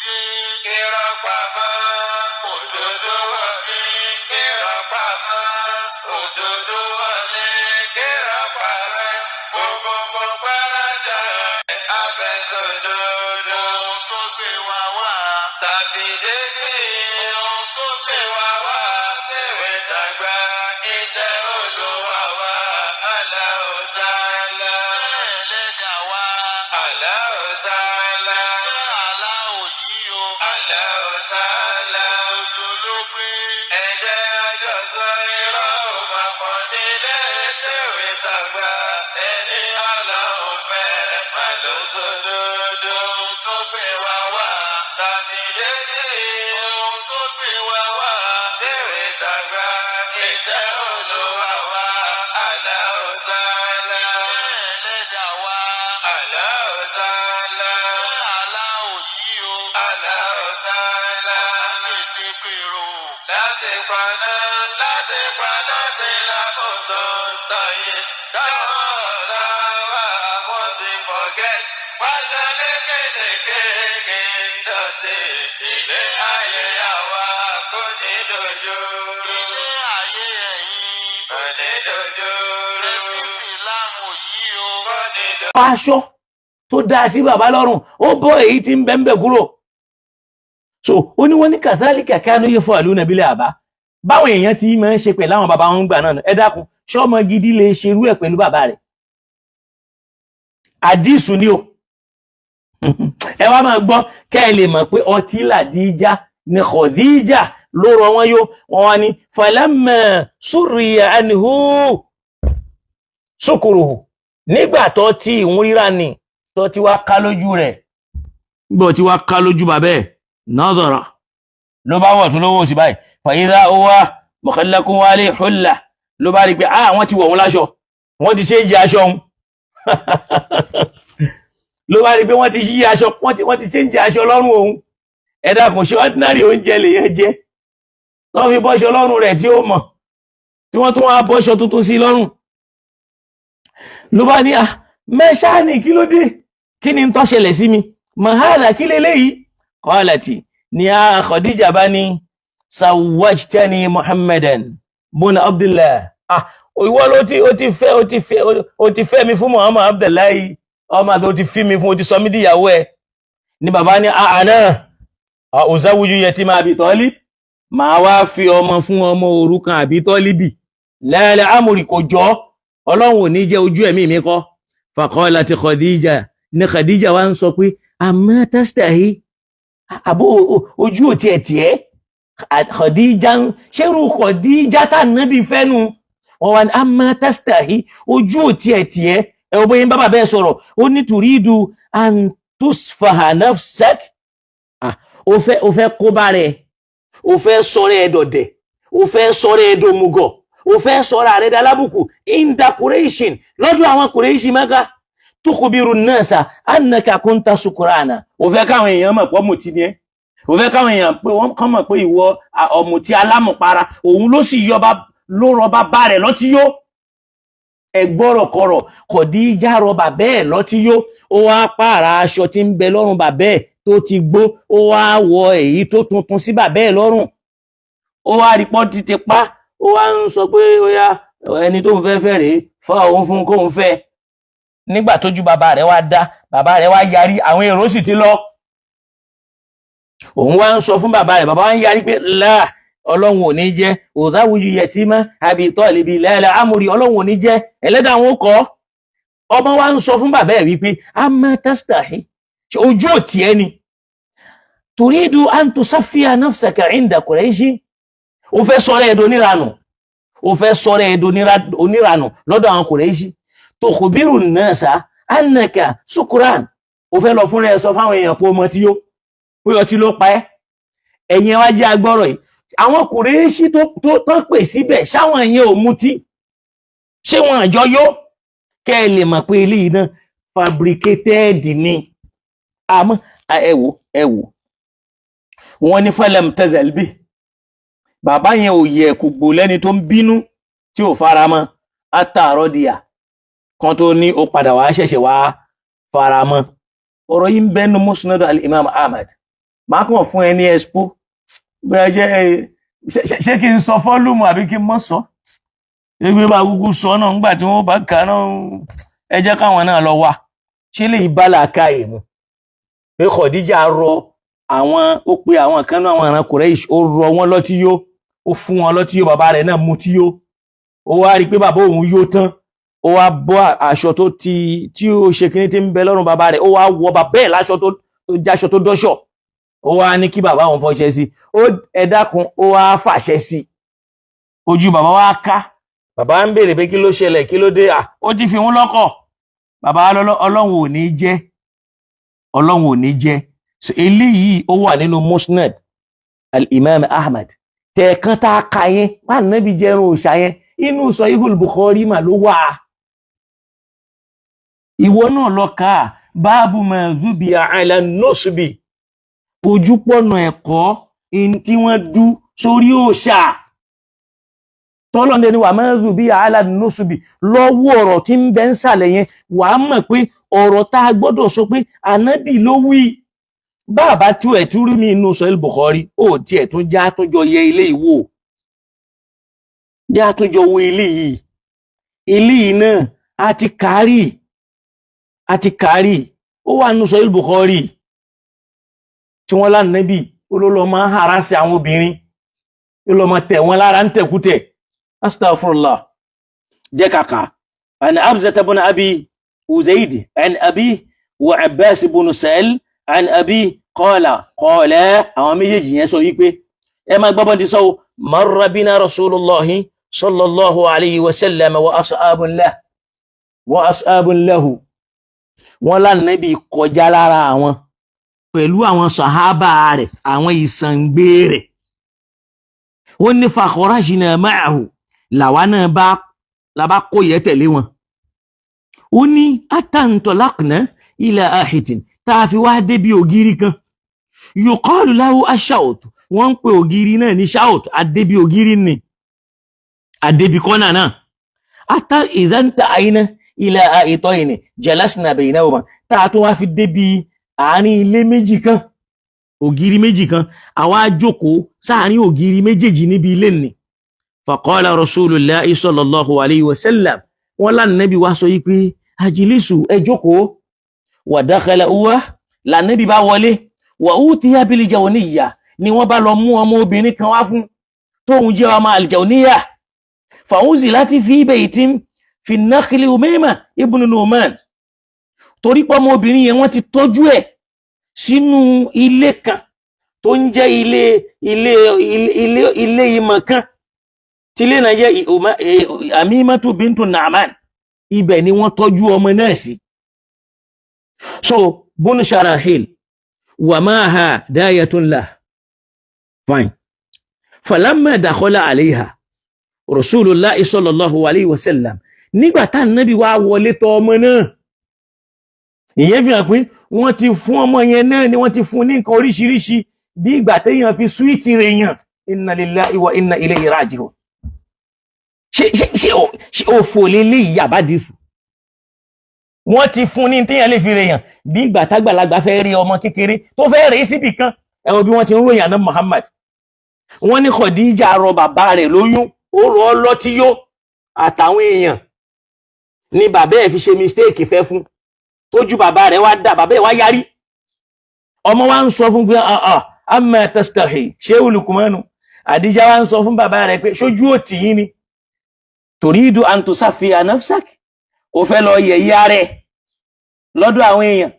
Dé. Irọ́ pamọ́, òdodo wọlé. Irọ́ pamọ́, òdodo wọlé. Irọ́ parẹ́, gbogbo gbáradà abẹ́sọ̀dodo. Ohun tó gbé wa wá tàbí débi. Ohun tó gbé wa wá tèwé tàgbà. Iṣẹ́ Olúwa wa, Allahu Ta'ala. Iṣẹ́ ẹlẹ́dàá wa, Allahu Ta'ala. Iṣẹ́ aláwọ̀ yìí o, Allahu Ta'ala. Òjò ló gbé. Ẹ̀jẹ̀ àjọsọ irọ́ ò máa pọ̀ nílé tèwé tàgbà. Ẹni Ọlọ́run fẹ́ má ló sódodo. Ohun tó gbé wa wá tàbí débi. Ohun tó gbé wa wá tèwé tàgbà. Iṣẹ́ Olúwa wa, Allahu Ta'ala. Iṣẹ́ ẹlẹ́dàá wa, Allahu Ta'ala. Iṣẹ́ aláwọ̀ yìí o, Allahu Ta'ala. Ọ̀tá tètè gbèrò láti paná sí lákòótó ń tàn yìí. Táwọn ọ̀tá wa wọ́n ti forget. Pàṣẹ lékelèké dọ̀tí. Ilé ayé àwa kò ní dojú. Ilé ayé ẹ̀yin kò ní dojú. Ẹ̀sìn Ìsìlámù yìí o, kò ní dojú. Aṣọ tó dáa sí bàbá lọ́rùn, ó bọ́ èyí tí ń bẹ́ ń bẹ̀ kúrò. So ó ní wọ́n ní كذلك كانوا يفعلون بالآباء, báwọn èèyàn tí máa ń ṣe pẹ̀lú àwọn bàbá wọn gbà náà. Ẹ dákun, ṣọ́mọ gidi lè ṣerú ẹ̀ pẹ̀lú bàbá rẹ̀? Àdìsù ni o. Ẹ wá máa gbọ́ kẹ́ ẹ lè mọ̀ pé ọtí làdíjà ní Khadija ló rọ wọn yó. Wọn wá ní فلما سري عنه سكره, nígbà tó tí ìhun ríra ni tó ti wá ká lójú rẹ̀, nígbà tí wá ká lójú bàbá ẹ̀, نظر, ló bá wọ̀ tún lówó sí báyìí, فإذا هو مخلق وعليه حلة, ló bá rí i pé ah, wọ́n ti wọ̀ wọ́n láṣọ, wọ́n ti ṣe é jẹ aṣọ òun. Ló bá rí i pé wọ́n ti ṣí aṣọ, wọ́n ti ṣe ń jẹ aṣọ lọ́rùn òun. Ẹ dákun, ṣé ordinary oúnjẹ lèyàn jẹ wọ́n fi bọ́ṣọ lọ́rùn rẹ̀ tí ó mọ̀, tí wọ́n tún wá bọ́ṣọ tuntun sí lọ́rùn? Ló bá ní, ah, mẹ́ṣáàní, kí ló dé? Kí ni ń tó ṣẹlẹ̀ sí mi? ما هذا, kí leléyìí? قالت, ní a Khadija bá ní, زوجتني محمدا بن عبد الله. Ah, ìwọ ló ti ó ti fẹ́ ó ti fẹ́ ó ti fẹ́ mi fún Muhammad Abdullahi ọmọ àti ó ti fi mi fún, ó ti sọ mí díyàwó ẹ. Ní bàbá ní, أنا أزوج يتيم أبي طالب, màá wá fi ọmọ fún ọmọ òrukàn Àbí Tọ́líbì? لا لعمري, kò jọ, Ọlọ́run ò ní jẹ́, ojú ẹ̀mí mi kọ́. فقالت Khadija, ní Khadija wa ń sọ pé, أما تستحي, àbó ojú ò tiẹ̀ tiẹ̀ Khadija ń ṣerú Khadija tá nábì fẹ́nu wọn wá ní, أما تستحي, ojú ò tiẹ̀ tiẹ̀ ẹ ò bóyá bàbá bẹ́ẹ̀ sọ̀rọ̀. Ó ní تريد أن تسفه نفسك, ó fẹ́ kó bá rẹ̀, ó fẹ́ sọ̀rọ̀ ẹ̀ dọ̀dẹ̀, ó fẹ́ sọ̀rọ̀ ẹ̀ dòmùgọ̀, ó fẹ́ sọ̀rọ̀ rẹ̀ dalábùkù عند قريش, lọ́dọ̀ àwọn Kùrẹ́ṣì Mákà, تخبر الناس أنك كنت سكرانا. Ó fẹ́ káwọn èèyàn mọ̀ pé ọ̀mùtí ni ẹ́, ó fẹ́ káwọn èèyàn pé wọ́n kàn mọ̀ pé ìwọ ọ̀mùtí alámùpara. Òun ló sì yọba ló rọba bá rẹ̀ lọ́tí yó. Ẹgbọ́rọ̀kọ̀rọ̀, Kọ̀díjà rọ bàbẹ́ ẹ̀ lọ́tí yó, ó wá pààrà aṣọ tí ń bẹ lọ́rùn bàbẹ́ ẹ̀ tó ti gbó, ó wá wọ èyí tó tuntun sí bàbẹ́ ẹ̀ lọ́rùn. Ó wá rí pọ́n títí pa, ó wá ń sọ pé ó yá, ẹni tó ń fẹ́ fẹ́ rèé, fọ́ òun fún kóun fẹ́. Nígbà tójú bàbá rẹ̀ wá dá, bàbá rẹ̀ wá yarí, àwọn èrò sì ti lọ. Òun wá ń sọ fún bàbá rẹ̀, bàbá wa ń yarí pé لا, Ọlọ́run ò ní jẹ́, أزوج يتيم أبي طالب, لا لعمري, Ọlọ́run ò ní jẹ́, ẹlẹ́dàá àwọn kọ́. Ọmọ wa ń sọ fún bàbá ẹ̀ wípé, أما تستحي, ojú ò tiẹ̀ ni? تريد أن تسفه نفسك عند قريش, ó fẹ́ sọ̀rọ̀ ẹ̀dọ̀ oníranù, ó fẹ́ sọ̀rọ̀ ẹ̀dọ̀ oníranù lọ́dọ̀ àwọn Kùrẹ́ṣì, تخبر الناس أنك سكران, ó fẹ́ lọ fúnra ẹ̀ sọ fáwọn èèyàn pé ó mọ tí yó, pé ọtí ló pa ẹ́. Ẹ̀yin ẹ wá jẹ́ agbọ́rọ̀ yìí. Àwọn Kùrẹ́ṣì tó tán pè síbẹ̀, ṣáwọn ẹ̀yìn ò mutí? Ṣé wọn àjọ yó? Kẹ́ ẹ lè mọ̀ pé eléyìí náà fabricated ni. Àmọ́ ẹ wò, ẹ wò, wọ́n ní فلم تزل به, bàbá yẹn ò yẹ kò gbò lẹ́ni tó ń bínú tí ò fara mọ́ حتى رضي, kan tó ní ó padà wá ṣẹ̀ṣẹ̀ wá fara mọ́. Ọ̀rọ̀ yìí ń bẹ́nu Musnad al-Imam Ahmad. Màá kàn fún ẹ ní expo bẹ́ẹ̀ jẹ́ ṣé kí n sọ volume àbí kí n mọ̀ sọ? Ṣé bá gúgú sọ náà ńgbà tí wọ́n bá kà náà, ẹ jẹ́ káwọn náà lọ wà. Ṣé lè bá làákàyè mu pé Khadija rọ àwọn, ó pe àwọn kan náà, àwọn ìran Quraysh, ó rọ wọn lọ́tí yó, ó fún wọn lọ́tí yó, bàbá rẹ̀ náà mutí yó, ó wá rí i pé bàbá òun yó tán, ó wá bọ́ aṣọ tó ti tí ó ṣe kíní tí ń bẹ lọ́rùn bàbá rẹ̀, ó wá wọ bàbá ẹ̀ láṣọ tó jáṣọ tó dọ́ṣọ̀, ó wá ní kí bàbá òun fọṣẹ sí ó. Ẹ dákun, ó wá fàṣẹ sí ojú bàbá wa ká. Bàbá ń béèrè pé kí ló ṣẹlẹ̀, kí ló dé? À, ó ti fi wọn lọ́kọ̀. Bàbá, Ọlọ́run ò ní jẹ́, Ọlọ́run ò ní jẹ́. So eléyìí, ó wà nínú Musnad al-Imam Ahmad. Tẹ̀ẹ̀kan tá a kà yẹn wà nábì jẹrun òòṣà yẹn, inú Sahihul Bukhari mà ló wà. Ìwọ náà lọ kà á, báàbù ma dhubiha ala nusbi, ojúpọ̀nà ẹ̀kọ́ in tí wọ́n dú sórí òòṣà. Tọ́lọ́ndé ni wà ma dhubiha ala nusbi. Lọ́wọ́ ọ̀rọ̀ tí ń bẹ ń sàlẹ̀ yẹn, wà á mọ̀ pé ọ̀rọ̀ tá a gbọ́dọ̀ sọ pé ànábì ló wí. Bàbá tí ẹ̀ tún rí mi inú Sahih Bukhari, ó tiẹ̀ tún já tún jọ yẹ ilé ìwò, já tún jọ wo ilé yìí. Ilé yìí náà a ti kárì, a ti kárì. Ó wà nínú Sahih Bukhari tí wọ́n lánàbì ó ló lọ máa ń hara sí àwọn obìnrin, ó lọ máa tẹ̀ wọ́n lára ń tẹ̀kútẹ̀. Astaghfirullah. Jẹ́ kàkà an Abzata ibn Abi Uzaid an abi wa Abbas ibn Sa'il an abi qala qala, àwọn méjèèjì yẹn sọ wípé, ẹ máa gbọ́bọ́n ti sọ o, marra bina Rasulullahi sallallahu alayhi wa sallam wa ashabun lahu wa ashabun lahu. Wọ́n lánàbì kọjá lára àwọn pẹ̀lú àwọn sàhábà rẹ̀, àwọn ìsàngbé rẹ̀. Ó ní fa kharajna ma'ahu, làwa náà bá làbá kó yẹ tẹ̀lé wọn. Ó ní atantalaqna ila ahitin, tá a fi wá débi ògiri kan, yuqalu lahu ash-shawt, wọ́n ń pè ògiri náà ní shawt. Adébi ògiri ni, adébi kọ́nà náà. Ata idha intahayna ila ahitayni jalasna baynahuma, tá a tún wá fi débi àárín ilé méjì kan, ògiri méjì kan, àwa jókòó sáàárín ògiri méjèèjì níbi ilé nì. Faqala rasulullahi sallallahu alayhi wa sallam, wọn lánàbí wá sọ yìí pé ajilisu, ẹ jókòó. Wa dakhala huwa, lànàbí bá wọlé. Wa utiya bil jawniyya, ni wọ́n bá lọ mú ọmọ obìnrin kan wá fún tóun jẹ́ ọmọ aljawniyya. Fa'unzilati fi baytin fi nakhli Umayma ibn Nu'man, torí pé ọmọbìnrin yẹn, wọ́n ti tọ́jú ẹ̀ sínú ilé kan tó ń jẹ́ ilé ìmọ̀ kan tí ilé náà jẹ́ Amimatu bintu Na'man. Ibẹ̀ ni wọ́n tọ́jú ọmọ náà sí. So bun Sharahil wa ma'aha dayatun lah. Fine. Falamma dakhala alayha Rasulullah sallallahu alayhi wa sallam, nígbà tá nábì wá wọlé tọ̀ ọmọ náà, ìyẹn fi hàn pé wọ́n ti fún ọmọ yẹn náà ni wọ́n ti fún ní nǹkan oríṣiríṣi, bí ìgbà téèyàn fi sweet rẹ̀ yàn. Inna lillahi wa inna ilayhi raji'un. Ṣé òfò lélẹ́yìí àbádìsù? Wọ́n ti fún ní téèyàn lè fi rẹ̀ yàn, bí ìgbà tágbàlagbà fẹ́ rí ọmọ kékeré tó fẹ́ rèé síbì kan. Ẹ wo bí wọ́n ti ń ròyìn àná Muhammad. Wọ́n ní Khadija rọ bàbá rẹ̀ lóyún, ó rọ ọ́ lọ́tí yó àtàwọn èèyàn, ní bàbá ẹ̀ fi ṣe mistake fẹ́ fún, tójú bàbá rẹ̀ wá dà, bàbá ẹ̀ wá yarí. Ọmọ wa ń sọ fún pé, ah ah, amma tastahi, ṣé olùkùnmọ́nu àdíjá wa ń sọ fún bàbá rẹ̀ pé ṣojú òtì yín ni, turidu an tusaffiya nafsak, ó fẹ́ lọ yẹ̀yẹ́ rẹ̀ lọ́dọ̀ àwọn èèyàn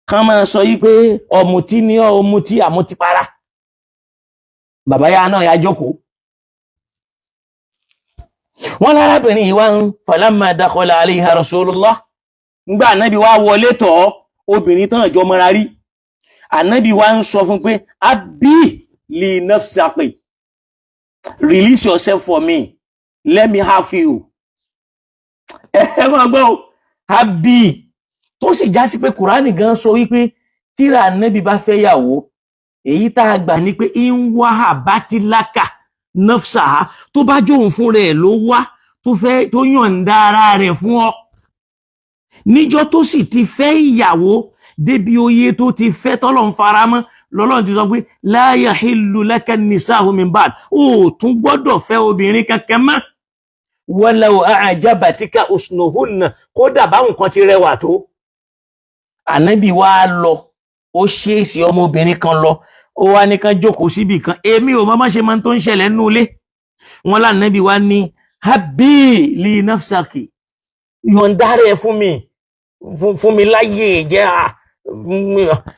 kan máa sọ yí pé ọ̀mùtí ni ọ́, ọ̀mùtí àmútipara. Bàbá yá náà yá jókòó. Wọ́n lárábìnrin yìí wá ń falamma dakhala alayha rasulullah, ngbà ànábì wá wọlé tọ̀ obìnrin tán àjọ mọ́ra rí, ànábì wá ń sọ fún pé abi li nafsaki, release yourself for me, let me have you. Ẹ máa gbọ́ o, abi tó sì já sí pé Kùránì gan sọ wípé tíra ànábì bá fẹ́ yàwó, èyí tá a gbà ní pé ń wá àbátíláka nafsa, tó bá jóun fún rẹ̀ ló wá, tó fẹ́, tó yọ̀ǹda ara rẹ̀ fún ọ níjọ́ tó sì ti fẹ́ ìyàwó. Débi oyè tó ti fẹ́ tọ́lọ́run faramọ́, lọ́lọ́run ti sọ pé la yahillu laka nisa'u min ba'd, ó tún gbọ́dọ̀ fẹ́ obìnrin kankan mọ́. Walaw a'jabatika husnuhunna, kódà báwọn kan ti rẹwà tó. Ànábì wa lọ, ó ṣèèṣì ọmọbìnrin kan lọ, ó wá ní kán jókòó síbì kan. Èmi ò mọ má ṣe máa tó ń ṣẹlẹ̀ nínú ilé wọn. Lànàbì wa ní habi li nafsaki, yọ̀ǹda rẹ̀ fún mi, fún mi láyè jẹ́ à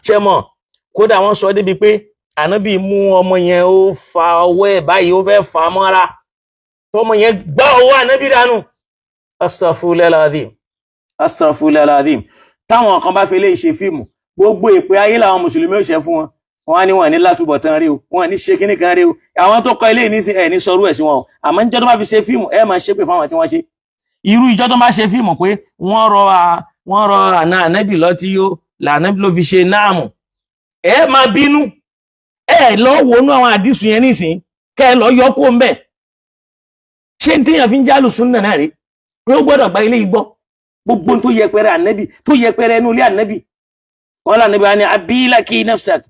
ṣe mọ̀. Kódà wọ́n sọ débi pé ànábì mú ọmọ yẹn, ó fa ọwọ́ ẹ̀ báyìí, ó fẹ́ fà á mọ́ra, tọmọ yẹn gbá ọwọ́ ànábì dànù. Astaghfirullah, astaghfirullah. Táwọn kan bá fi lè ṣe fíìmù, gbogbo ìpè ayé làwọn mùsùlùmí ò ṣe fún wọn. Wọn á ní wọn ní látúbọ̀tán rí o, wọn ní ṣe kíní kan rí o. Àwọn tó kọ ilé ìnísìn ẹ̀ ní sọrú ẹ̀ sí wọn o. Àmọ́ níjọ́ tó bá fi ṣe fíìmù, ẹ máa ṣépè fáwọn tí wọ́n ṣe. Irú ìjọ́ tó bá ṣe fíìmù pé wọ́n rọ àná ànábì lọ́tí yó lànábì ló fi ṣe náàmù, ẹ máa bínú. Ẹ lọ wọnú àwọn àdìsù yẹn nísìn, kẹ ẹ lọ yọ kó ń bẹ. Ṣé n téèyàn fi ń jálù súnà náà rí pé ó gbọ́dọ̀ gba ilé igbó, gbogbo tó yẹpẹrẹ ànábì, tó yẹpẹrẹ ẹnu ilé ànábì wọn lànàbí wa ni abilaki nafsak,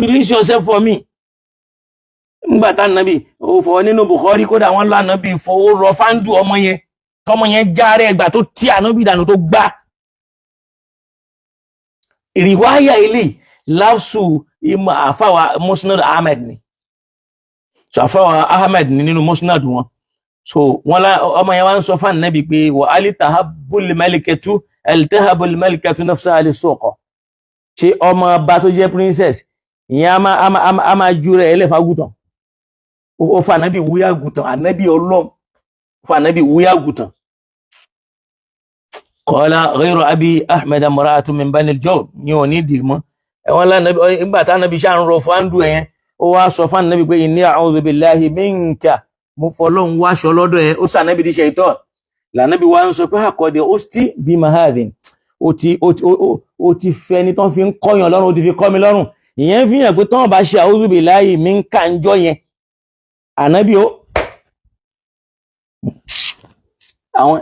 release yourself for me. Ńgbà tá ànábì ó fọ nínú Bukhari, kódà wọn lọ ànábì fọwọ́ rọ fáńdù ọmọ yẹn, tọmọ yẹn já rẹ ẹgbà tó tí ànábì dànù tó gbá. Ìrìwáyà ilé láfsù ìmọ̀ àfàwà Musnad Ahmed ni. So àfàwà Ahmed ni nínú Musnad wọn. So wọn lá ọmọ yẹn wá ń sọ fún ànábì pé wà á tahabbul malikatu altahabul malikatu nafsaha lis-suqa. Ṣé ọmọ ọba tó jẹ́ princess ìyẹn a máa ju rẹ̀ ẹlẹ́fàgùtàn? Ó fa ànábì wúyà gùtàn, ànábì ọlọ́m, ó fa ànábì wúyà gùtàn. Qala ghayru abi Ahmed imra'atun min bani al-Jawm ní òní dì mọ́ ẹ̀wọ̀n lánàbí. Nígbà tánábì ṣáà ń rọ fáńdù ẹ̀yẹn, ó wá sọ fún ànábì pé inni a'udhu billahi minka, mo fọlọ́hún wáṣọ lọ́dọ̀ ẹ̀. Ó sànábì di ṣètọ́ lànàbí wa ń sọ pé àkọ́dẹ ó ti bí mahadin, ó ti fẹ́ ní tán fi ń kọ́yàn lọ́rùn, ó ti fi kọ́ mi lọ́rùn. Ìyẹn fi hàn pé tán bá ṣe a'udhu billahi minka ń jọ yẹn, ànábì ó àwọn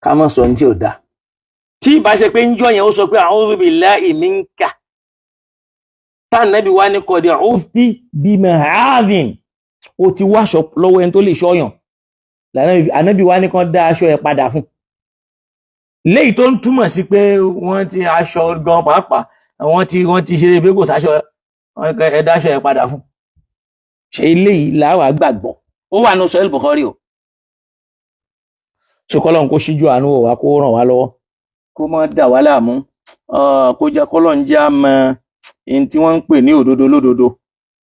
ká mọ̀ sọ ní tí ò dáa. Tí ìbá ṣe pé ń jọ yẹn, ó sọ pé a'udhu billahi minka, tánàbí wa ní kọ̀dẹ̀ ó ti bí mahadin, ó ti wáṣọ lọ́wọ́ ẹni tó lè ṣọ́yàn. Ànábì wa ní kan dá aṣọ ẹ̀ padà fún léyìí, tó ń túmọ̀ sí pé wọ́n ti aṣọ gan pàápàá, wọ́n ti ṣe pé kò sáṣọ, ẹ dáṣọ ẹ̀ padà fún. Ṣe eléyìí làwọn àgbàgbọ́ ó wà ní Sahih Bukhari o. Sọkọlọ́n kó ṣíjú àánú wò wá, kó ràn wá lọ́wọ́, kó má dà wá láàmú, kó jẹ́ kọ́lọ́n jẹ́ àmọ́ ẹni tí wọ́n ń pè ní òdodo lódodo.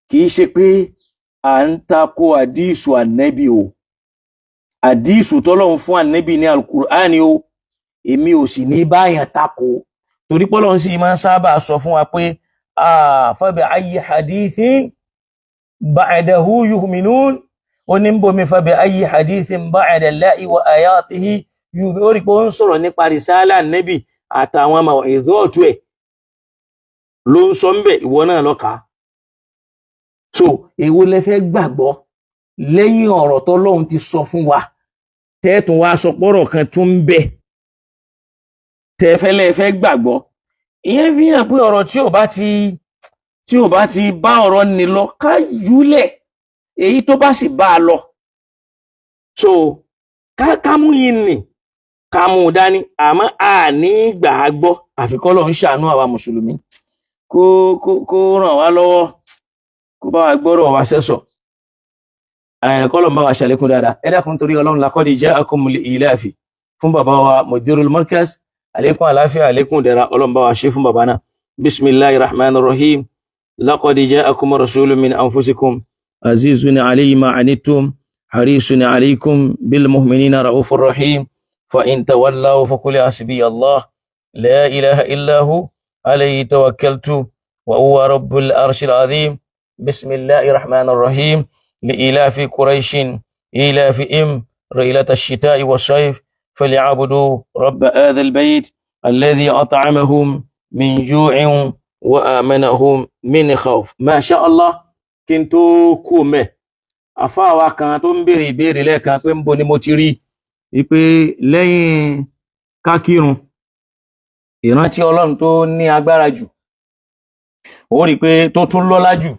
Kì í ṣe pé à ń takò àdíìsù ànẹ́bì o, àdíìsù tọ́lọ́run fún ànẹ́bì ní alukur'ani o. Èmi ò sì ní báyàn takò, torí pọ́lọ́run sì máa ń sábà sọ fún wa pé fabi ayyi hadithin ba'dahu yu'minun. Ó ní ń bomi fabi ayyi hadithin ba'da Allahi wa ayatihi. Ó rí pé ó ń sọ̀rọ̀ nípa rìsálà nẹ́bì àtàwọn maw'izatu ẹ̀ ló ń sọ ń bẹ̀. Ìwọ náà lọ́ka. So èwo lẹ fẹ́ gbàgbọ́ lẹ́yìn ọ̀rọ̀ tọ́lọ́run ti sọ fún wa, tẹ́ẹ̀tún wá sọ pọ́rọ̀ kan tún ń bẹ tẹ́ẹ̀fẹ́ lẹ́ẹ̀fẹ́ gbàgbọ́? Ìyẹn fi hàn pé ọ̀rọ̀ tí ò bá ti bá ọ̀rọ̀ ní lọ, ká yúlẹ̀ èyí tó bá sì bá a lọ. So ká mú yín nì, ká mú un dání, àmọ́ a ní gbà á gbọ́. Àfi k'Ọlọ́run ń ṣàánú àwa mùsùlùmí, kó ràn wá lọ́wọ́, kó bá wa gbọ́rọ̀ wa sẹ́sọ̀, k'Ọlọ́run bá wa ṣàlékún dáadáa. Ẹ dákun, torí Ọlọ́run, laqad ja'akum li ilafi fún bàbá wa mudirul markaz, àlékún àláfíà, àlékún ìdẹ̀ra, Ọlọ́run bá wa ṣe fún bàbá náà. Bismillahir rahmanir rahim. Laqad ja'akum rasulun min anfusikum azizun alayhi ma anittum harisun alaykum bil mu'minina raufur rahim. Fa in tawallaw faqul hasbiya Allah la ilaha illa hu alayhi tawakkaltu wa huwa rabbul arshil azim. Bismillahir rahmanir rahim. لإلاف قريش إيلافهم رحلة الشتاء والصيف فليعبدوا رب هذا البيت الذي أطعمهم من جوع وآمنهم من خوف. ما شاء الله. Kí n tó kú mẹ́, àfáà wa kan tó ń béèrè ìbéèrè lẹ́ẹ̀kan pé ń bo ni mo ti rí wípé lẹ́yìn kákírun. Ìrántí Ọlọ́run tó ní agbára jù, ó rí i pé tó tún lọ́lá jù,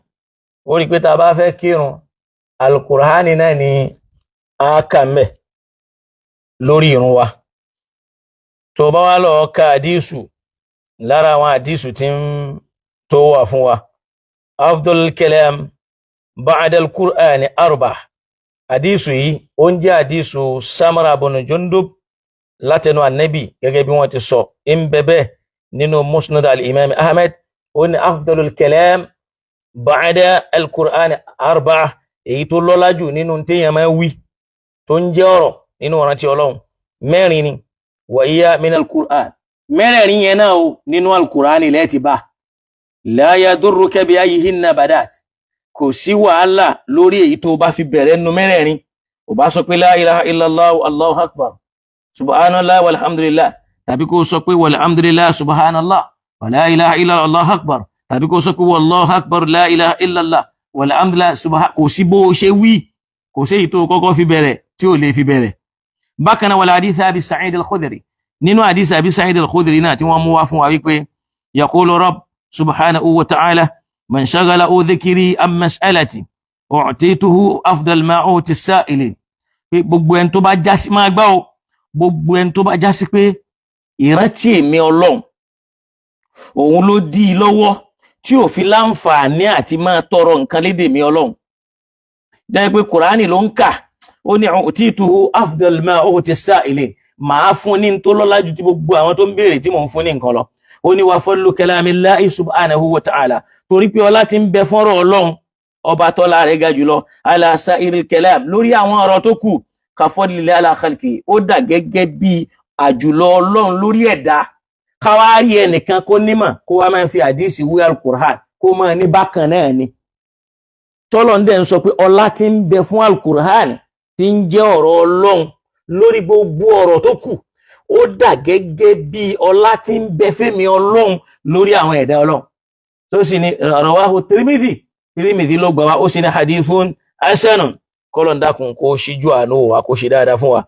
ó rí i pé tá a bá fẹ́ kírun, alukur'ani náà ni a kà mẹ́ lórí irun wa. Tó bá wá lọ ka àdísù lára àwọn àdísù tí ń tó wà fún wa, afdal kalam ba'da al-Qur'ani arba. Àdísù yìí, ó ń jẹ́ àdísù Samara bunu Jundub látẹnu Ànábì, gẹ́gẹ́ bí wọ́n ti sọ ń bẹ̀bẹ̀ nínú Musnad al-Imam Ahmed. Ó ní afdalul kalam ba'da al-Qur'ani arba, èyí tó lọ́lá jù nínú téèyàn máa wí tó ń jẹ́ ọ̀rọ̀ nínú ìrántí Ọlọ́run, mẹ́rin ni. Wa hiya min al-Qur'an, mẹ́rẹ̀ẹ̀rin yẹn náà o, nínú al-Qur'an lẹ́ẹ̀tì bá. La yadurruka bi ayyihinna badat, kò sí wàhálà lórí èyí tó bá fi bẹ̀rẹ̀ nínú mẹ́rẹ̀ẹ̀rin. Ò bá sọ pé la ilaha illallah, Allahu akbar, subhanallah, walhamdulillah, tàbí kó sọ pé walhamdulillah, subhanallah, wa la ilaha illallah, Allahu akbar, tàbí kó sọ pé wallahu akbar, la ilaha illallah, walhamdulillah, subhan. Kò sí bó ṣe wí, kò sí èyí tó kọ́kọ́ fi bẹ̀rẹ̀ tí ò lè fi bẹ̀rẹ̀. Bákan náà, wal hadith Abi Sa'id al-Khudri, nínú hadith Abi Sa'id al-Khudri náà tí wọ́n mú wá fún wa wípé yaqulu Rabb subhanahu wa ta'ala, man shaghalahu dhikri an mas'alati u'tituhu afdal ma u'ti as-sa'ilin. Pé gbogbo ẹni tó bá jásí máa gbá o, gbogbo ẹni tó bá jásí pé ìrántí èmi Ọlọ́run òun ló dí i lọ́wọ́ tí ò fi láǹfààní àti máa tọrọ nǹkan lédè mi Ọlọ́run, jẹ́ pé Kùránì ló ń kà, ó ní u'tituhu afdal ma u'ti as-sa'ilin, màá fún ní tó lọ́lá ju ti gbogbo àwọn tó ń béèrè tí mò ń fún ní nǹkan lọ. Ó ní wa fadlu kalamillahi subhanahu wa ta'ala, torí pé ọlá tí ń bẹ fọ́rọ̀ Ọlọ́run ọba tọ́lá rẹ̀ ga jùlọ, ala sa'iril kalam, lórí àwọn ọ̀rọ̀ tó kù, ka fadlillahi ala khalqi, ó dà gẹ́gẹ́ bí àjùlọ Ọlọ́run lórí ẹ̀dá. Káwárí ẹnìkan kó nímọ̀ kó wá máa fi àdísì wí alukur'an, kó máa ní bákan náà ni tọ́lọ̀ ń dẹ̀ ń sọ pé ọlá tí ń bẹ fún alukur'an tí ń jẹ́ ọ̀rọ̀ Ọlọ́run lórí gbogbo ọ̀rọ̀ tó kù, ó dà gẹ́gẹ́ bí ọlá tí ń bẹ fẹ́mi Ọlọ́run lórí àwọn ẹ̀dá Ọlọ́run. Tó sì ní rawahu Tirmidhi, Tirmidhi ló gbà wá, ó sì ní hadithun hasanun. Kọ́lọ̀ ń dákun kó ṣíjú àánú wa, kó ṣe dáadáa fún wa.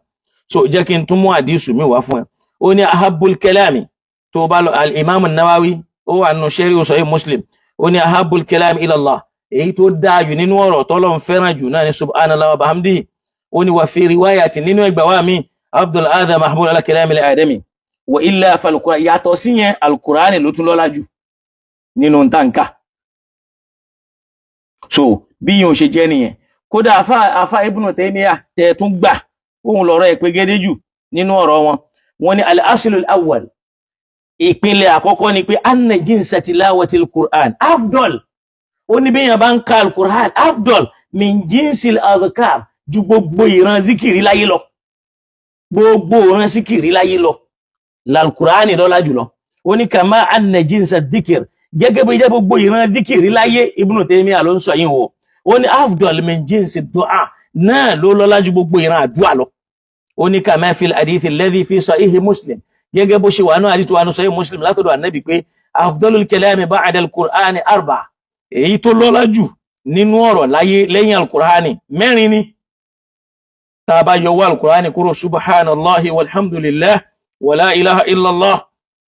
So jẹ́ kí n tún mú àdísù mi wá fún ẹ. Ó ní ahabbul kalami, tó bá lọ al-Imam an-Nawawi, ó wà nínú sharh Sahih Muslim, ó ní ahabbul kalami ila Allah, èyí tó dáa jù nínú ọ̀rọ̀ tọ́lọ́run fẹ́ràn jù náà ní subhanallah wa bihamdihi. Ó ní wà fi riwayati, nínú ẹgbà wa mi, afdal hadha mahmul ala kalami al-adami wa illa fal-Qur'an. Yàtọ̀ sí yẹn, al-Qur'an ló tún lọ́lá jù nínú ntànká. So bí yẹn ò ṣe jẹ́ nìyẹn. Kódà afa Ibn Taymiyyah tẹ̀ tún gbà òun lọ́rọ̀ ẹ̀ pé gédé jù nínú ọ̀rọ̀ wọn, wọn ní al-aslul awwal, ìpínlẹ̀ àkọ́kọ́ ni pé anna jinsa tilawatil Qur'an afdal, ó ní bí èèyàn bá ń ka al-Qur'an, afdal min jinsil adhkar, ju gbogbo ìran zikiri láyé lọ, gbogbo ìran zikiri láyé lọ lal-Qur'an lọ́lá jùlọ. Ó ní kama anna jinsa dhikr, gẹ́gẹ́ bí jẹ́ gbogbo ìran zikiri láyé, Ibn Taymiyyah ló ń sọ yín o, ó ní afdal min jinsi du'a náà ló lọ́lá ju gbogbo ìran àdúrà lọ. Ó ní kama fil hadith alladhi fi sahih Muslim, gẹ́gẹ́ bó ṣe wà náà àdìtú wa ní sahih Muslim látọ̀dọ̀ Ànábì pé afdalul kalami ba'da al-Qur'ani arba, èyí tó lọ́lá jù nínú ọ̀rọ̀ láyé lẹ́yìn al-Qur'ani mẹ́rin ni. Tá a bá yọwọ́ al-Qur'ani kúrò, subhanallahi walhamdulillah wala ilaha illallah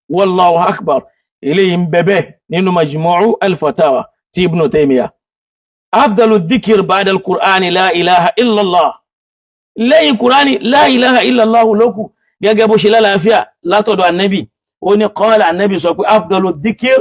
wallahu akbar. Eléyìí ń bẹ̀bẹ̀ nínú Majmu'u al-Fatawa ti Ibn Taymiyyah. Afdalu dhikr ba'da al-Qur'ani la ilaha illallah, lẹ́yìn Qur'ani la ilaha illallah lókù, gẹ́gẹ́ bó ṣe lálàáfíà látọ̀dọ̀ Annabi. Ó ní qala, Annabi sọ pé afdalu dhikr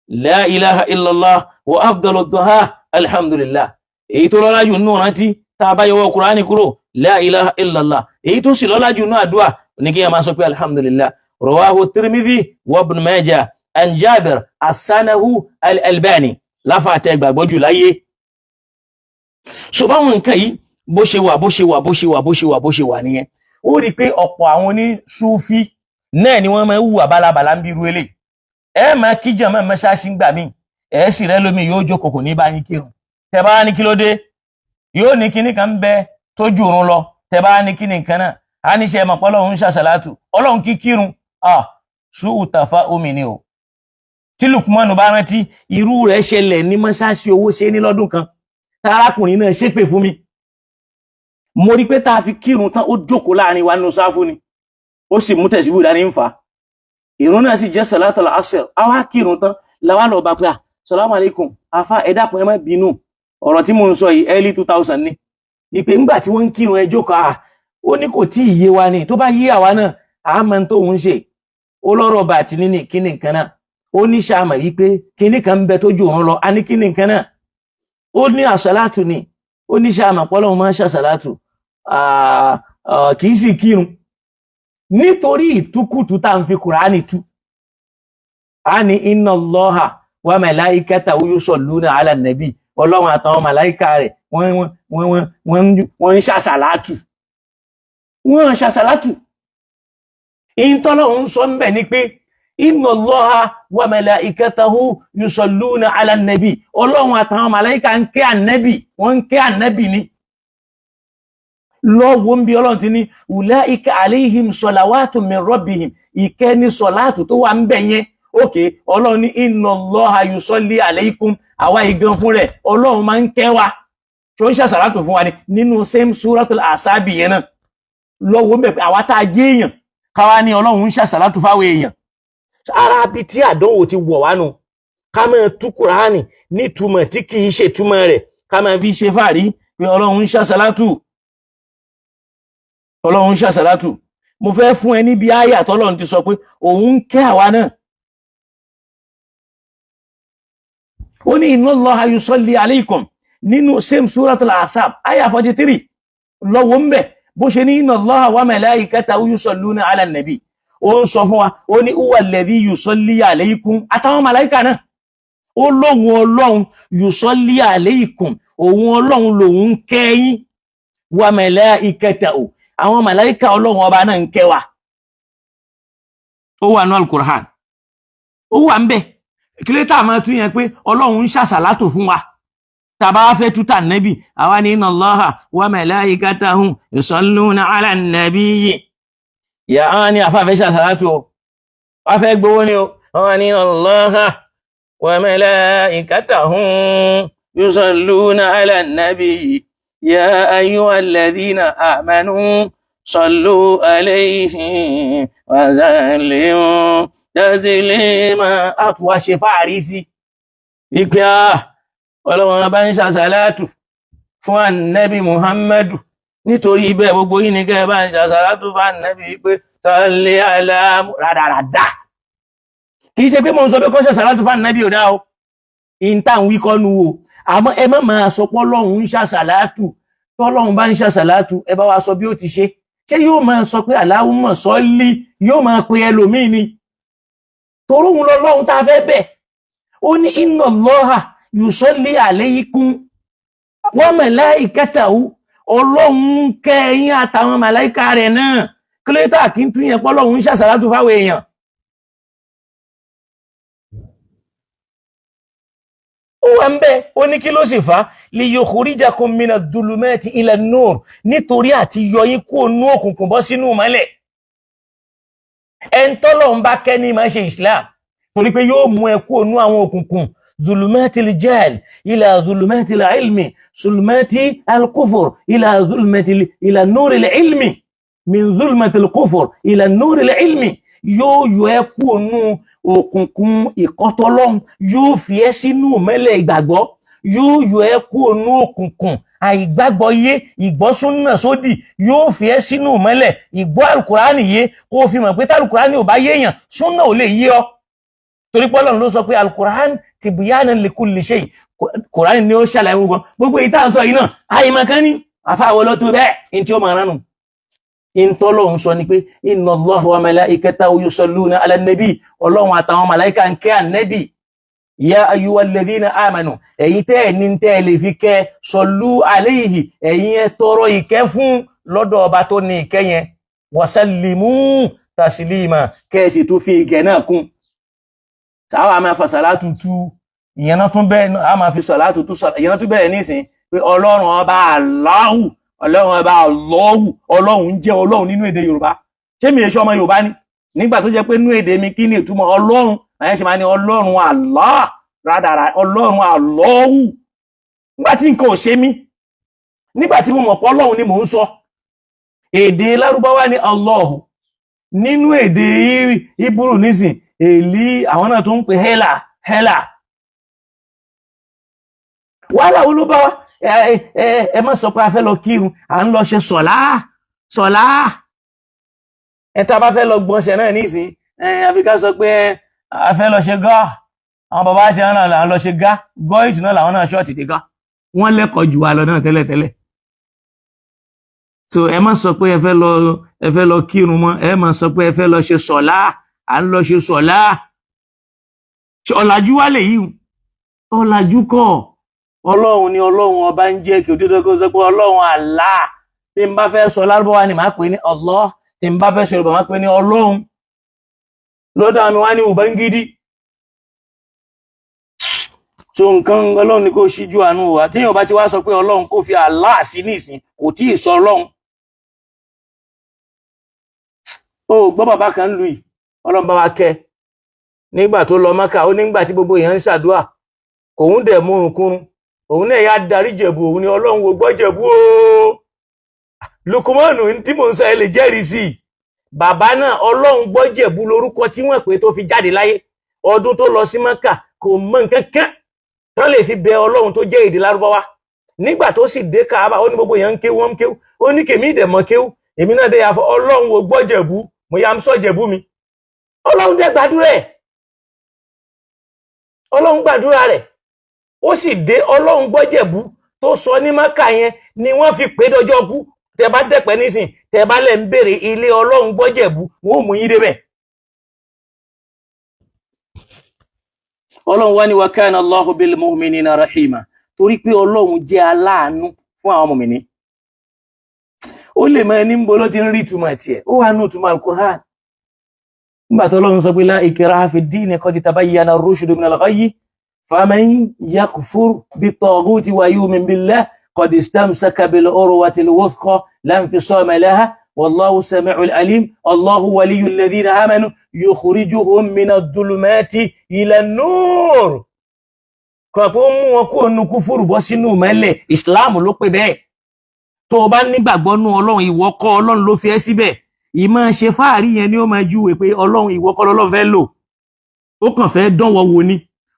la ilaha illallah wa afdalu duha alhamdulillah. Èyí tó lọ́lá jù nínú rántí tá a bá yọwọ́ Qur'ani kúrò, la ilaha illallah. Èyí tó sì lọ́lá jù nínú àdúrà ní kí ẹ máa sọ pé alhamdulillah. Rawahu Tirmidhi wa Ibn Majah an Jabir, asanahu al-Albani láfàtẹ gbàgbọ́ jù láyé. So báwọn nǹkan yìí bó ṣe wà, bó ṣe wà, bó ṣe wà, bó ṣe wà, bó ṣe wà nìyẹn. Ó rí i pé ọ̀pọ̀ àwọn onísúfí náà ni wọ́n máa ń hùwà bálabàlá ń bí irú eléyìí. Ẹ máa kí jàmá mọ́ṣáláṣí ń gbà míì, ẹ sì rẹ lómi yóò jókòó, kò ní bá yín kírun. Tẹ bá ní kí ló dé, yóò ní kíní kan ń bẹ tó jù òrun lọ. Tẹ bá ní kíní nǹkan náà, á ní ṣe mọ̀ pé Ọlọ́run ń ṣàṣàlátù, Ọlọ́run kí kírun. Ah, sùúrù tàfà omi ni o. Tí Lukmanu bá rántí, irú rẹ̀ ṣẹlẹ̀ ní mọ́ṣáláṣí owó ṣe ní lọ́dún kan, tarákùnrin náà ṣépè fún mi. Mo rí pé tá a fi kírun tán, ó jókòó láàrin wa nínú sáfù ni, ó sì mú tẹ̀síwò dání ń fà á. Ìrun náà sì jẹ́ salatul asr. Àwa kírun tán làwa lọ bá pé à, salamu alaikum afa, ẹ dákun, ẹ má bínú, ọ̀rọ̀ tí mò ń sọ yìí early 2000 ni. Ìpè ńgbà tí wọ́n ń kírun ẹjọ́ kan à, ó ní kò tí ì yé wa ni, tó bá yé àwa náà àmọ́ tó ń ṣe. Ó lọ́rọ̀ bá àti nínú kíní nǹkan náà. Ó ní sàmà yìí pé kíní kan ń bẹ tó jù òun lọ. A ní kíní nǹkan náà? Ó ní àṣàlátù ni. Ó ní sàmà pọ́lọ́hún máa ń ṣàṣàlátù, kì í sì kírun, nítorí ìtukùtù tá à ń fi Kùránì tú. A ní inna Allaha wa malaikatahu yusalluna ala nabi, Ọlọ́run àtàwọn màláìka rẹ̀ wọ́n ń ṣàṣàlátù, wọ́n ń ṣàṣàlátù. Ìtọ́lọ́run sọ ń bẹ̀ ni pé inna Allaha wa malaikatahu yusalluna ala nabi, Ọlọ́run àtàwọn màláìka ń kẹ́ ànẹ́bì, wọ́n ń kẹ́ ànẹ́bì ni. Lọ́wọ́ ń bí Ọlọ́run ti ní ulaika alayhim salawatu min rabbihim, ìkẹ́ ní sọ̀láàtù tó wà ń bẹ̀ yẹn. Òkè Ọlọ́run ní inna Allaha yusalli alaykum, àwa ìgan fún rẹ̀ Ọlọ́run máa ń kẹ́ wa, tó ń ṣàṣàlátù fún wa ni nínú same suratul asabi yẹn náà. Lọ́wọ́ ń bẹ̀ pé àwa tá a jẹ́ èèyàn, káwa ní Ọlọ́run ń ṣàṣàlátù fáwọn èèyàn. Ara bí tí àdánwò ti wọ̀ wá nu, ká máa tú Kùránì nítumọ̀ tí kì í ṣe túmọ̀ rẹ̀, ká máa fi ṣe fàárí pé Ọlọ́run ń ṣàṣàlátù, Ọlọ́run ń ṣàṣàlátù. Mo fẹ́ fún ẹ níbi àyà tọ́lọ́run ti sọ pé òun ń kẹ́ àwa náà. Ó ní inna Allaha yusalli alaykum nínú same suratul Ahzab àyà 43. Lọ́wọ́ ń bẹ̀ bó ṣe ní inna Allaha wa malaikatahu yusalluna ala nabi. Ó ń sọ fún wa, ó ní huwa alladhi yusalli alaykum, àtàwọn màláìkà náà. Ó lóhun Ọlọ́run yusalli alaykum, òun Ọlọ́run lòun ń kẹ́yìn, wa malaikatahu, àwọn màláìkà Ọlọ́run ọba náà ń kẹ́ wa. Ó wà ní Al-Qur'an, ó wà ń bẹ̀. Kílé tá a máa tún yẹn pé Ọlọ́run ń ṣàṣàlátò fún wa? Tàbá wá fẹ́ tútà nẹ́bì, àwa ní inna Allaha wa malaikatahu yusalluna ala nabiyyi. Ìyá àwọn ní àfáàfẹ́ ṣàṣàlátò o, wá fẹ́ gbowó ni o. Àwọn ní inna Allaha wa malaikatahu yusalluna ala nabiyyi ya ayyuhal ladhina amanu sallu alayhi wa sallimu taslima. Àtúwà ṣe fáàrí sí ìpé Ọlọ́run bá ń ṣàṣàlátù fún ànẹ́bì Muhammadu, nítorí ibẹ̀ gbogbo yìí ní kẹ́ bá ń ṣàṣàlátù fún ànẹ́bì pé salli ala rádaràdá. Kì í ṣe pé mo ń sọ pé kọ́ ṣàṣàlátù fún ànẹ́bì ò dá o, ìta ń wí kọ́nu o. Àmọ́ ẹ má máa sọ pé Ọlọ́run ń ṣàṣàlátù. Tọ́lọ́run bá ń ṣàṣàlátù, ẹ bá wa sọ bí ó ti ṣe ṣé. Yóò máa sọ pé Allahumma salli, yóò máa pe ẹlòmíì ni, toróhun lọ́lọ́run tá a fẹ́ bẹ̀. Ó ní inna Allaha yusalli alaykum wa malaikatahu, Ọlọ́run kẹ́yìn àtàwọn màláìka rẹ̀ náà. Kílódé kí n tún yẹn pọ́lọ́run ń ṣàṣàlátù fáwọn èèyàn? Ó wà ń bẹ. Ó ní kí ló sì fà á? Li yukhrijakum mina dhulumati ila nur, nítorí àti yọ yín kúrò nú òkùnkùn bọ́ sínú ìmọ́lẹ̀. Ẹn tọ́lọ̀ ń bá kẹ́ ní máa ṣe Islam, torí pé yóò mú ẹ kúrò nú àwọn òkùnkùn dhulumatil jahl ila dhulumatil ilmi, zulumati al-kufr ila zulumati ila nuril ilmi, min dhulumatil kufr ila nuril ilmi. Yóò yọ ẹ kúrò nú òkùnkùn ìkọ́tọ́lọ́hún, yóò fi ẹ́ sínú ìmọ́lẹ̀ ìgbàgbọ́. Yóò yọ ẹ́ kúrò nú òkùnkùn àìgbàgbọ́ yé, ìgbọ́súnà sódì, yóò fi ẹ́ sínú ìmọ́lẹ̀ ìgbọ́ alukurani yé, kó o fi mọ̀ pé tálùkurani ò bá yéèyàn, súnà ò lè yé ọ, torí pé Ọlọ́run ló sọ pé alukurani tibyanan likulli shay. Kurani ni ó ṣàlàyé gbogbo gbogbo èyí tá à ń sọ yìí náà. Àyèmọ̀kan ní àfàwọ̀ ló tó bẹ́ẹ̀ ní tí ó máa ránu. Ìntọ́lọ́run sọ ni pé inna Allaha wa malaikatahu yusalluna ala nabi, Ọlọ́run àtàwọn màláìka ń kẹ́ ànẹ́bì. Ya ayyuhal ladhina amanu, ẹ̀yin tẹ́ ẹ̀ ní tẹ́ ẹ lè fi kẹ́, sallu alayhi, ẹ̀yin ẹ tọrọ ìkẹ́ fún lọ́dọ̀ ọba tó ní ìkẹ́ yẹn, wasallimu taslima, kẹ́ẹ̀sì tó fi ìkẹ́ náà kún. Sáwà máa fa sàlátù tú ìyẹn náà tún bẹ́ẹ̀, a máa fi sàlátù tú ìyẹn náà tún bẹ̀rẹ̀ nísìn pé Ọlọ́run ọba Allahu, Ọlọ́run ọba Allahu, Ọlọ́run jẹ́ Ọlọ́run nínú èdè Yorùbá. Ṣé mi èso ọmọ Yorùbá ni? Nígbà tó jẹ́ pé nínú èdè mi, kí ni ìtumọ̀ Ọlọ́run? Àyẹ̀ ṣe máa ní Ọlọ́run Allah rádàrà, Ọlọ́run Allahu. Nígbà tí nǹkan ò ṣe mí, nígbà tí mo mọ̀ pé Ọlọ́run ni mò ń sọ, èdè Lárúbáwá ni Allahu. Nínú èdè Híbúrù nísìn, Èlí àwọn náà tún ń pè Hélà, Hélà. Wàhálà wo ló bá wa? Ẹ má sọ pé a fẹ́ lọ kírun, à ń lọ ṣe sọ̀lá, sọ̀lá. Ẹ tá a bá fẹ́ lọ gbọ̀nsẹ̀ náà nísìn, ẹ àfi ká sọ pé a fẹ́ lọ ṣe gá. Àwọn bàbá àti àwọn náà là ń lọ ṣe gá, gọ́ìtì náà làwọn náà ṣọ́ọ̀tì dé gá. Wọ́n lẹ́kọ̀ọ́ jù wá lọ náà tẹ́lẹ̀tẹ́lẹ̀. So ẹ má sọ pé ẹ fẹ́ lọ kírun mọ́, ẹ má sọ pé ẹ fẹ́ lọ ṣe sọ̀lá, à ń lọ ṣe sọ̀lá. Ṣé ọ̀làjú wá lè yí? Ọ̀làjú kọ́. Ọlọ́run ni Ọlọ́run ọba ń jẹ́ kí òtítọ́ kó sọ pé Ọlọ́run Allah. Tí n bá fẹ́ sọ Lárúbáwá ni màá pè ní Allah, tí n bá fẹ́ sọ Yorùbá màá pè ní Ọlọ́run. Lọ́dọ̀ àmì wá ní Ubangidi. So nǹkan Ọlọ́run ni kó ṣíjú àánú wa. Téèyàn bá ti wá sọ pé Ọlọ́run, kó fi Allah sí nísìn, kò tí ì sọ Ọlọ́run. Ó gbọ́ bàbá kan lù yìí, Ọlọ́run bá wa kẹ́, nígbà tó lọ Mákà, ó nígbà tí gbogbo èèyàn ń ṣàdúà, kòun dẹ̀ múrun kúrun, òun náà yá darí Jẹ̀bù, òun ni Ọlọ́run wo gbọ́ Jẹ̀bú o. Lukumanu tí mò ń sọ, ẹ lè jẹ́rìí sí i. Bàbá náà, Ọlọ́run gbọ́ Jẹ̀bú lórúkọ tí wọ́n pè tó fi jáde láyé. Ọdún tó lọ sí Mákà, kò mọ nǹkan kan tán lè fi bẹ Ọlọ́run tó jẹ́ èdè Lárúbáwá. Nígbà tó sì dé Káàbà, ó ní gbogbo èèyàn ń kéwú, wọ́n ń kéwú, ó ní kèmí ìdẹ̀mọ́ kéwú, èmi náà dé yà fọ Ọlọ́run wo gbọ́ Jẹ̀bú, mo yà ń sọ Jẹ̀bú mi. Ọlọ́run dẹ̀ gbàdúrà ẹ̀, Ọlọ́run gbàdúrà rẹ̀. Ó sì dé Ọlọ́run gbọ́ Jẹ̀bú tó sọ ní Mákà yẹn ni wọ́n fi pé dọjọ́ kú. Tẹ bá dẹ̀pẹ́ nísìn, tẹ bá lẹ̀ ń béèrè ilé Ọlọ́run gbọ́ Jẹ̀bú, wọ́n ò mú yín débẹ̀. Ọlọ́run wá ní wa kana Allahu bil mu'minina rahima, torí pé Ọlọ́run jẹ́ aláàánú fún àwọn mùmìnì. Ó lè mọ ẹni ń bọ́ ló ti ń rí ìtumọ̀ tiẹ̀, ó wà nù ìtumọ̀ Al-Qur'an. Nígbà tó Ọlọ́run sọ pé la ikraha fi ddini qad tabayyana ar-rushdu minal ghayyi faman yakfur bit-taghuti wa yu'min billahi qad istamsaka bil-urwatil wuthqa la infisama laha wallahu sami'un alim Allahu waliyyul ladhina amanu yukhrijuhum minadh-dhulumati ilan nur. Kọ̀ pé ó mú wọn kúrò nínú kúfúrù bọ́ sínú mẹ́lẹ̀, ìsìláàmù ló pè bẹ́ẹ̀. Tó o bá nígbàgbọ́ nú Ọlọ́run, ìwọ kọ́, Ọlọ́run ló fi ẹ́ síbẹ̀. Ìmọ̀ ṣe fáàrí yẹn ni ó máa júwe pé Ọlọ́run, ìwọ kọ́ lọ́lọ́run fẹ́ lò, ó kàn fẹ́ dánwọ́ wo ni.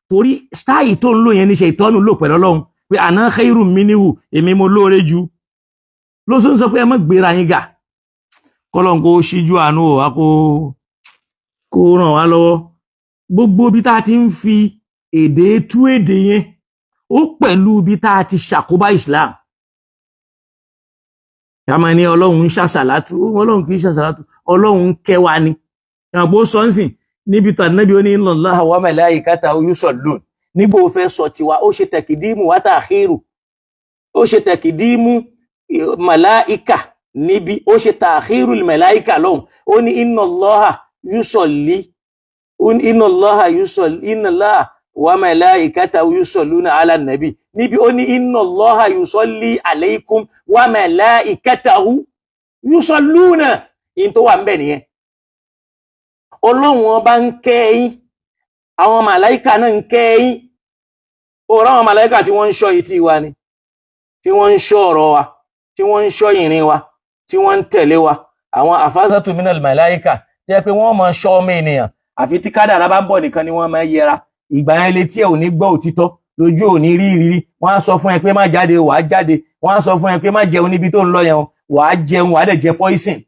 Torí style tó ń lò yẹn ní ṣe ìtọ́nù lò pẹ̀lú Ọlọ́run pé àná khairu minhu, èmi mo lóore jù ló sọ, ń sọ pé ẹ má gbéra yín ga. Kọ́lọ́n kó ṣíjú àánú wá, kó ràn wá lọ́wọ́. Gbogbo ibi tá a ti ń fi èdè tú èdè yẹn, ó pẹ̀lú ibi tá a ti ṣàkóbá Islam. Ká máa ní Ọlọ́run ń ṣàṣàlátú. Ọlọ́run kì í ṣàṣàlátú, Ọlọ́run ń kẹ́ wa ni. Ìyàgbó sọ́nsìn níbi tó Ànábì ó ní inna Allaha wa malaikatahu yusallun. Nígbà ó fẹ́ sọ tiwa, ó ṣe tẹ̀kìdímù wa ta'khiru, ó ṣe tẹ̀kìdímù màláìkà níbi, ó ṣe ta'khiru màláìkà lọ́hùn. Ó ní inna Allaha yusalli, ó ní inna Allaha yusalli, inna Allaha wa malaikatahu yusalluna ala nabi. Níbi ó ní inna Allaha yusalli alaykum wa malaikatahu yusalluna. In tó wà ń bẹ̀ nìyẹn. Ọlọ́run ọba ń kẹ́ yín, àwọn màláìkà náà ń kẹ́ yín. Ó ráwọn màláìkà tí wọ́n ń ṣọ́ etí wa ni, tí wọ́n ń ṣọ́ ọ̀rọ̀ wa, tí wọ́n ń ṣọ́ ìrìn wa, tí wọ́n ń tẹ̀lé wa. Àwọn àfáàsàtù minal màláìkà jẹ́ pé wọ́n máa ṣọ́ ọmọ ènìyàn, àfi tí kádàrá bá ń bọ̀ nìkan ni wọ́n máa yẹra. Ìgbà yẹn létí ẹ̀ ò ní gbọ́ òtítọ́, lójú ò ní rí ìrírí. Wọ́n á sọ fún ẹ pé má jáde, wàá jáde. Wọ́n á sọ fún ẹ pé má jẹun níbi tó ń lọ yẹn, wàá jẹun, wàá dẹ̀ jẹ poison,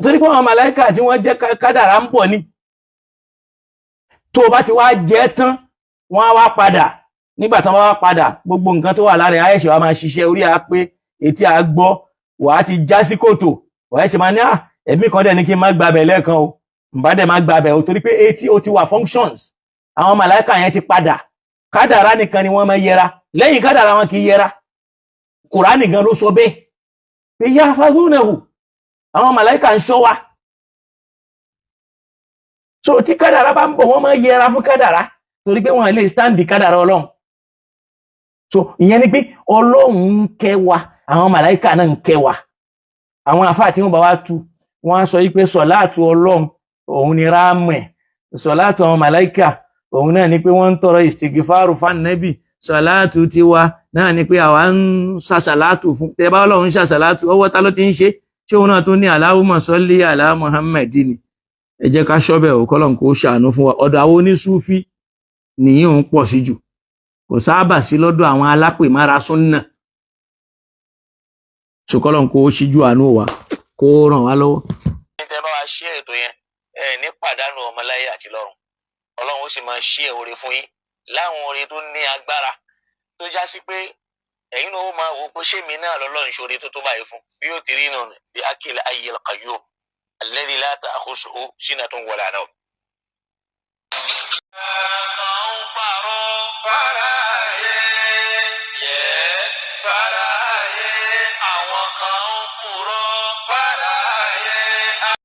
torí pé àwọn màláìkà tí wọ́n jẹ́ kádàrá ń bọ̀ ni. Tó o bá ti wá jẹ tán, wọ́n á wá padà. Nígbà tí wọ́n bá wá padà, gbogbo nǹkan tó wà lára ẹ̀ ayẹ̀ṣẹ̀ wa máa ṣiṣẹ́, orí á pé, etí á gbọ́, wàá ti já sí kòtò. Wàá ṣe máa ní à ẹ̀mí kan dẹ̀ ní kí n má gbabẹ̀ lẹ́ẹ̀kan o, nbá dẹ̀ má gbabẹ̀ o, torí pé etí ó ti wà functions. Àwọn màláìkà yẹn ti padà. Kádàrá nìkan ni wọ́n máa yẹra, lẹ́yìn kádàrá wọn kì í yẹra. Kùránì gan ló sọ bẹ́ẹ̀ pé yahfazunahu, àwọn màláìkà ń ṣọ́ wa. So tí kádàrá bá ń bọ̀, wọ́n máa yẹra fún kádàrá, torí pé wọ́n lè stand kádàrá Ọlọ́run. So ìyẹn ni pé Ọlọ́run ń kẹ́ wa, àwọn màláìkà náà ń kẹ́ wa. Àwọn àfáà tí wọ́n bá wá tu, wọ́n á sọ yí pé sọ̀láàtù Ọlọ́run òun ni ráàmù ẹ̀, sọ̀láàtù àwọn màláìkà òun náà ni pé wọ́n ń tọrọ ìsìtìgìfàrù fánàbì, sọ̀láàtù tiwa náà ni pé àwa ń ṣàṣàlátù fún. Tẹ bá Ọlọ́run ṣàṣàlátù, ọwọ́ ta ló ti ń ṣe? Ṣé òun náà tún ní Allahumma salli ala Muhammad ni? Ẹ jẹ́ ká ṣọ́bẹ̀ ò, kọ́lọ̀ kó ṣàánú fún wa. Ọ̀dọ̀ àwọn onísúfí nìyí ń pọ̀ sí jù, kò sábà sí lọ́dọ̀ àwọn alápèmára súnnà. Ṣùkọ́lọ̀ kó ṣíjú àánú wa, kó ràn wá lọ́wọ́. Ní tẹ́ bá wa ṣí ètò yẹn, ẹ ní pàdánù ọmọláyé àti lọ́run. Ọlọ́run ó sì máa ṣí ẹ̀ oore fún yín láwọn oore tó ní agbára, tó já sí pé ẹ̀yin náà ó máa wò ó pé ṣé mi náà lọ́lọ́run ṣoore tó tó báyìí fún. Bí ó ti rí nù bí akil ayyil qayyum alladhi la ta'khusuhu sinatun wala nawm. Kan ń parọ́.